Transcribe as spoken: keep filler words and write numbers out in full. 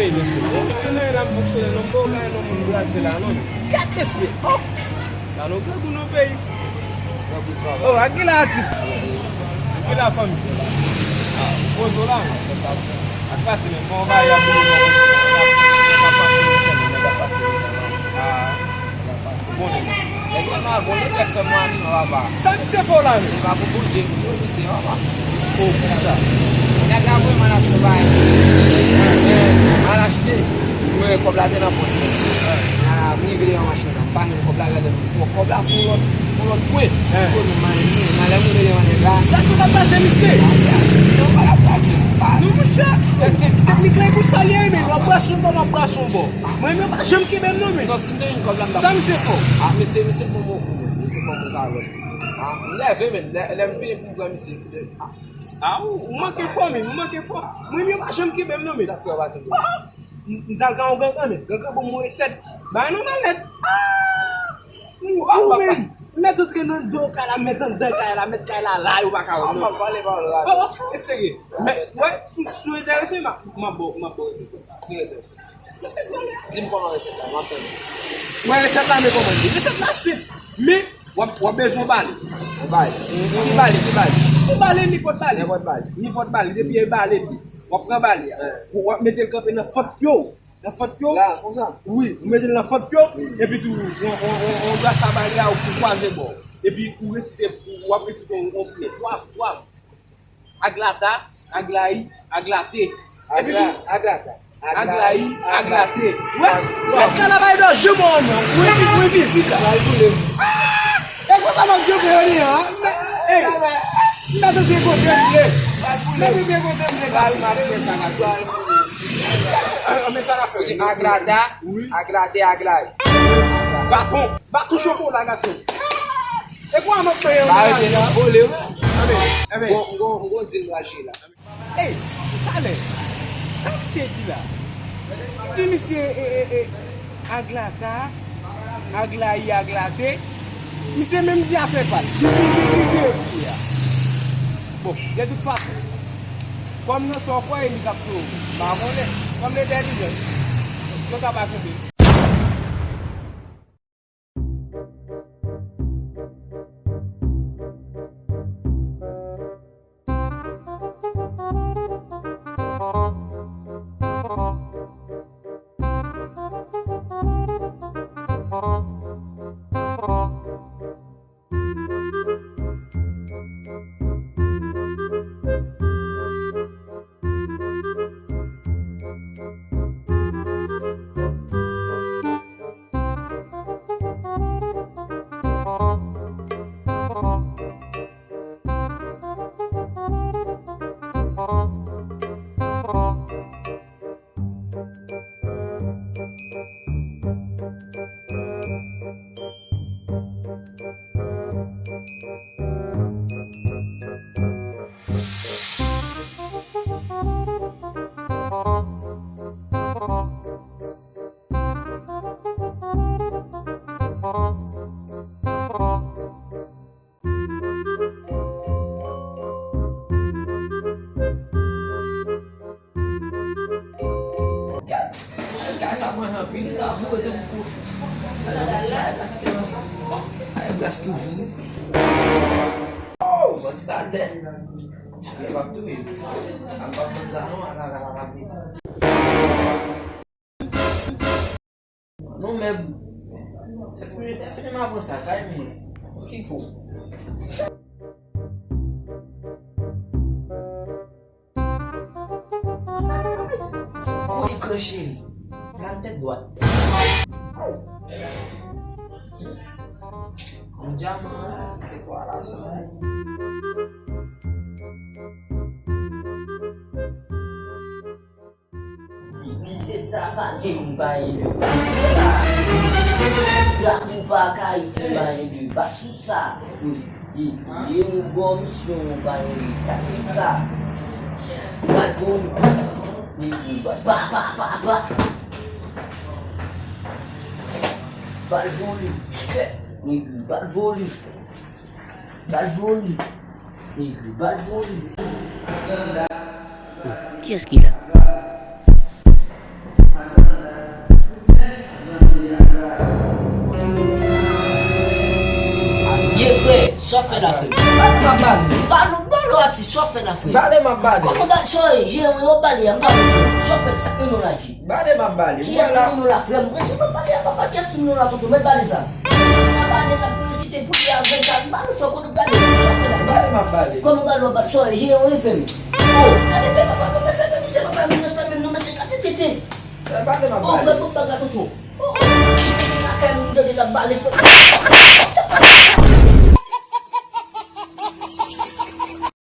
Mesye, bon, men nan la m fonksyone non, m pa ka non moun brase la non. Gade mesye, oh! La nou grangou nan peyi. Oh, ak ki la atis? Ak ki la fanmi? Ah, ou poze w la? Ak pase men, bon, ba y ap vini non. Ah. Bon, nèg la mal, bon, nèg la fè mwen aksyon, papa. Sa misye fè w la menm? Se pa pou Bondye, pou misye, papa. Oh, poukisa? Nèg la vrèman nan travay. Men, al achte, mwen, kòb la te nan pòch mwen. Nèg la, m rive devan machin nan, m pa jwenn kòb la, gade, bon, kòb la fè yon lòt, yon lòt kwen. Fò nou, m al, m al, m rive devan nèg la. Gason pa pase misye. Non, pa la pase, pa. Non, monchè. Teknik la, e pou sa li ye, men, w ap brase yon bò, m ap brase yon bò. Mwen menm yo pa janm kenbe m non men. Non, si m te jwenn kòb la, m t ap... Sa misye fè w? Ah, mesye, mesye pran mwen kou, men. Mesye pran mwen kalòt. Ah, m nève, men. Lè, lè m vini pou m pran misye, misye, ah. Ah, ou, ou manke fò, men. Ou manke fò. Mwen menm yo pa janm kenbe m non, men. Sa fè w pa kenbe? Ah, m, m t al ka yon gangan, men. Gangan ban m yon resèt. Bagay nòmal nèt. Ah! Ou, ou, men. Mèt antre nan do kay la, mèt anndan kay la, mèt kay la la, yo pa ka wè m non. Oh, oh, e serye. Men, wè, si, si w enterese, m a, m a ba w, m a ba w resèt la. Ki resèt? Di m kòman resèt la, m ap tann ou. Wè, resèt la, men kòman li ye. Resèt la senp, men w ap, w ap bezwen bale. Yon bale. Ki bale, ki bale? Yon bale, nenpòt bale. Nenpòt bale. Nenpòt bale, depi e bale li. W ap pran bale a. W ap mete l kanpe nan fant yo. Nan fant yo. La, konsa? Wi, ou mete l nan fant yo, epi tou, w, w, w, w brasa bale a, ou kwaze bò. Epi ou resite, w ap resite yon, yon priyè. W ap, w ap. Aglata, aglayi, aglate. Epi tou, agla-, aglata, aglayi, aglate. Wè, wè, travay danje bon non. Ou envi-, ou envizib la. Travay pou li. Ah! E konsa m ap jwe pou yo li an. Ey, m pa tande kote m ye. M pa tande kote m ye, gason, m ap fè sa, gason. An, men sa n ap fè. Aglata, aglate, aglayi. Baton, baton chokola, gason. E kwa m ap fè yo la? Arete nan vole, wi. Anben, anben. Bon, m gon, m gon dil m pral jwe la. Ey, talè, sa misye di la? Di misye, e, e, e, aglata, aglayi, aglate. Misye menm di afè pa l. Li di, li, li vire pou li a. Bon, de tout fason, kòm nan sa w kwè, e li k ap sove w. M pa konnen. Kòm l entèlijan, yo ka pa kenbe l. Gad, gad sa manje anpil, li laboure tankou kochon. Gad sa, gad sa. Ay, gras toujou. Oh, bandi atè. Chile p ap touye. Al p ap tann sa non, al, al, al, al, al. Non, men, se fini, se fini, m ap pran sa kay mwen. Kiko. Woy, gran cheri. Pran tèt dwat. Yon dyaman, se kwa la sa. Depi se Stafage, m pa gen de bas sou sa. Lakou pa ka iti, m pa gen de bas sou sa. Depi e nou bò misyon, m pa gen de tas sou sa. Bat voli, nèg yo bat, pa, pa, pa, pa. Bat voli, nèg yo bat voli. Bat voli. Nèg yo bat voli. Kiyès ki la? Sa w fè la, frè m? Bale m ap bale. Bale, bale atis, sa w fè la, frè m? Bale m ap bale. Kòman bale, sa w ye? Jere w yo bale a, m bale, frè m. Sa w fè, sa k rele w la, G? Bale m ap bale. Kiyès ki rele w la, frè m? Mwen di, mwen bale a, papa, kiyès ki rele w la, tonton? Mwen bale sa. Mwen bale la, pou yo site pou li a, vennkat, bale, frè, kote w bale? Sa w fè la? Bale m ap bale. Kòman bale w ap bale? Sa w ye? Jere w yo, frè m? Oh, gade tete, papa, papa, sa fè misye, papa, vin respè menm non, mesye, gade tete. Eh, bale m ap bale. Oh, frè, bout bag la, tonton. Oh, oh, lakay moun tande l ap bale, frè.